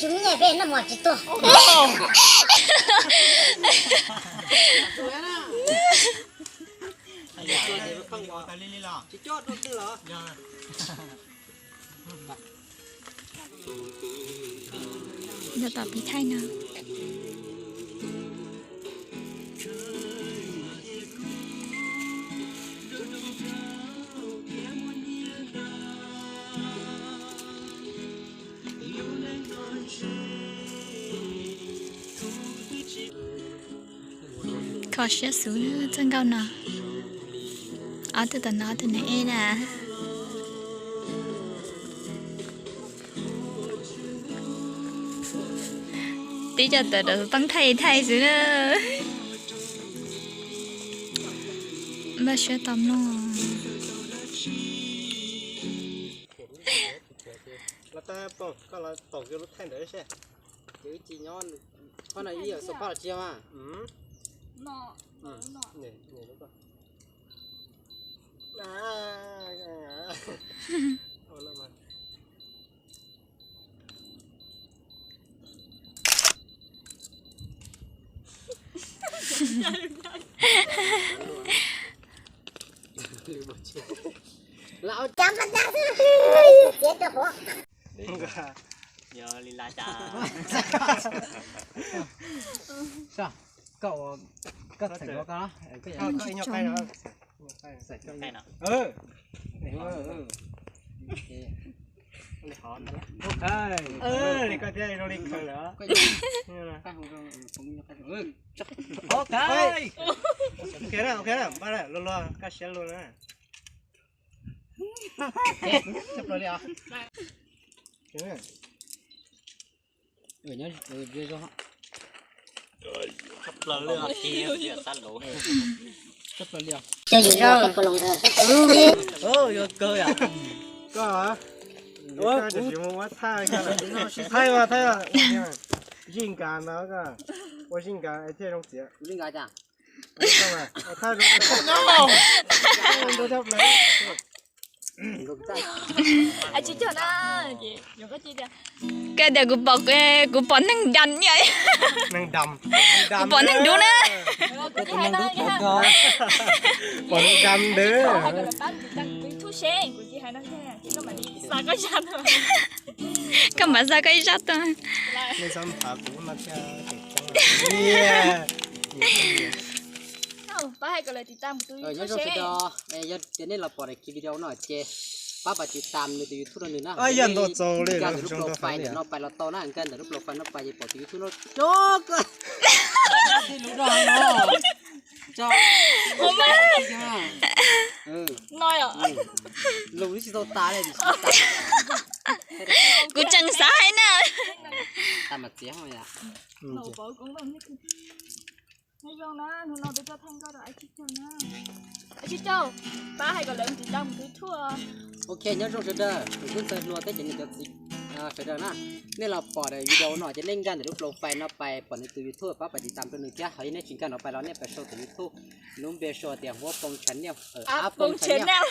Tus me nyuam peb noj mov tsis tuag. Nyob tom pib thaij no. Kho siab xwb txoj nkauj no. Ob tug tom no ob tug neeg ej na. Tib co tawm rau xov tooj thaij thaij xwb na. Npaj siab tos mloog. Los tab, koj los taum kiag lub thaij ntawd seb. Ces wb tsis nyob, phab no ib yam xaus phab los tsis yog mas. Yog li lawm cas? Koj ua, koj txheem ua koj los? Li koj thiab zoo li khaws lawm. Ok. Ok na, ok na, npaj na, luag luag kaj siab luag na. Tshaj plaws li os. Tshaj plaws li os. Yuav kawg yom. Koj, koj tsis mus ua thaij, thaij mas thaij. Zij nkav ntawd koj, ua zij nkav thiaj zoo txiav. Zij nkav cas? Ua thaij zoo. Tsis cog na. Koj tias kuv pom, kuv pom neeg dam, kuv pom neeg dub na. Pom neeg dam ntawd. Koj mam xa koj ib zaj tuaj. Nyob zoo sawv daws, yog tias nej los pom daim video no ces pab pab tiv tam nws tus YouTube rau nws na. Nkag ntawm lub profile ntawm no pais los tau na, nkag ntawm lub profile no pais ces pom tus YouTube no. Cov koj, lus no, lus tsis tau tas li. Kuv tseem xav hais na. Tas mas txiav. Nyob zoo na, hnub no peb tuaj thaij nkauj rau Ab Tsib Caug na. Ab Tsib Caug, pab hais kom lawv tiv tam tus YouTube. Ok, nyob zoo sawv daws, kuv Txawj Hlua thiab cov niam cov txiv sawv daws na. Nej los pom daim video no ces nej nkag ntawm lub profile no pais pom nws tus YouTube pab pab tiv tam rau nws thiab. Ho yog nej tsis nkag no pais los nej pais sau tus YouTube, lub npe sau tias Huab Poob Channel, Ab Poob Channel.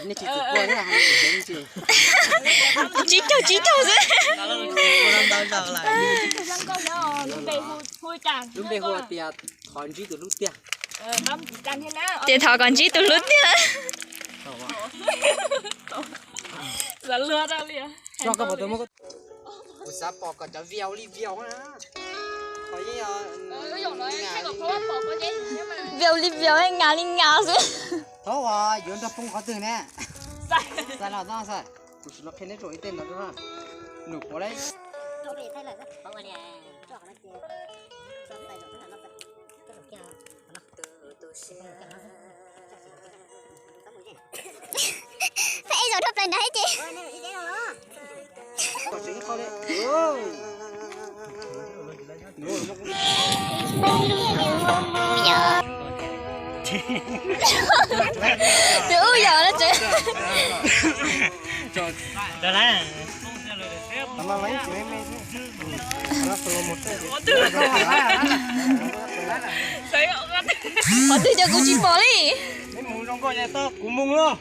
Nej tsis txwm quaj thiab. Tsib caug tsib caug xwb. Lub npe hu tias thov ntsib tus hlub tiag. Ces thov kom ntsib tus hlub tiag. Kuv xav pom kom cov view li view na. View li view, ngas li ngas xwb. Thov uas yuav nrog poob qhov twg ne? Xav los no xav. Kuv sim los qhia neb rau ib tej ntawd na. Num puav lawm. Peb ib zaug dhau plaws nrad thiab ces. Tus ub yog no tsev. Qhov twg cov kuv tsis pom li. Kuv mus los.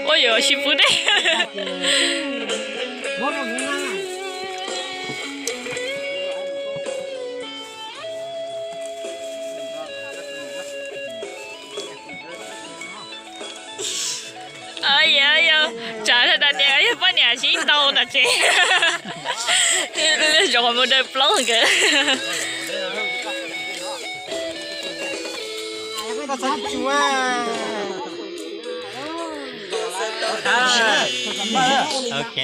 Ua yuav tsis pub dej. Yog, yog, tsam tas tias yog poj niam sib ntaus tom tsev, zoo mus daws plaub nkawd. Ok.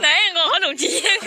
Nais nqos qhob noom tsis yeej.